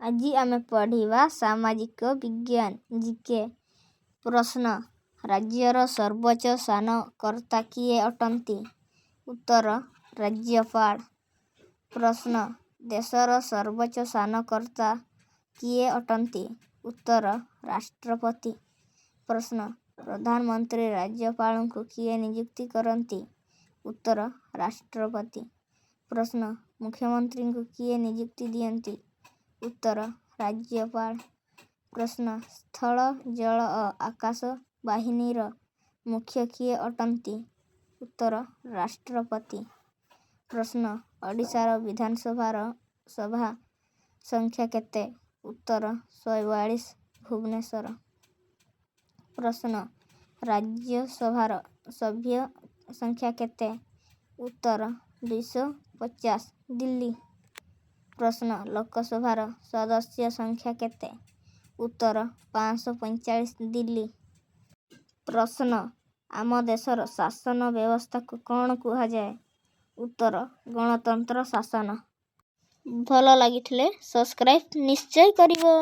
ଆଜି ଆମେ ପଢ଼ିବା ସାମାଜିକ ବିଜ୍ଞାନ ଜିକେ। ପ୍ରଶ୍ନ: ରାଜ୍ୟର ସର୍ବୋଚ୍ଚ ଶାସନକର୍ତ୍ତା କିଏ ଅଟନ୍ତି? ଉତ୍ତର: ରାଜ୍ୟପାଳ। ପ୍ରଶ୍ନ: ଦେଶର ସର୍ବୋଚ୍ଚ ଶାସନକର୍ତ୍ତା କିଏ ଅଟନ୍ତି? ଉତ୍ତର: ରାଷ୍ଟ୍ରପତି। ପ୍ରଶ୍ନ: ପ୍ରଧାନମନ୍ତ୍ରୀ, ରାଜ୍ୟପାଳଙ୍କୁ କିଏ ନିଯୁକ୍ତ କରନ୍ତି? ଉତ୍ତର: ରାଷ୍ଟ୍ରପତି। ପ୍ରଶ୍ନ: ମୁଖ୍ୟମନ୍ତ୍ରୀଙ୍କୁ କିଏ ନିଯୁକ୍ତି ଦିଅନ୍ତି? ଉତ୍ତର: ରାଜ୍ୟପାଳ। ପ୍ରଶ୍ନ: ସ୍ଥଳ, ଜଳ ଓ ଆକାଶ ବାହିନୀର ମୁଖ୍ୟ କିଏ ଅଟନ୍ତି? ଉତ୍ତର: ରାଷ୍ଟ୍ରପତି। ପ୍ରଶ୍ନ: ଓଡ଼ିଶାର ବିଧାନସଭାର ସଭ୍ୟ ସଂଖ୍ୟା କେତେ? ଉତ୍ତର: 142, ଭୁବନେଶ୍ୱର। ପ୍ରଶ୍ନ: ରାଜ୍ୟସଭାର ସଭ୍ୟ ସଂଖ୍ୟା କେତେ? ଉତ୍ତର: 250, ଦିଲ୍ଲୀ। ପ୍ରଶ୍ନ: ଲୋକସଭାର ସଦସ୍ୟ ସଂଖ୍ୟା କେତେ? ଉତ୍ତର: 545, ଦିଲ୍ଲୀ। ପ୍ରଶ୍ନ: ଆମ ଦେଶର ଶାସନ ବ୍ୟବସ୍ଥାକୁ କଣ କୁହାଯାଏ? ଉତ୍ତର: ଗଣତନ୍ତ୍ର ଶାସନ। ଭଲ ଲାଗିଥିଲେ ସବସ୍କ୍ରାଇବ୍ ନିଶ୍ଚୟ କରିବ।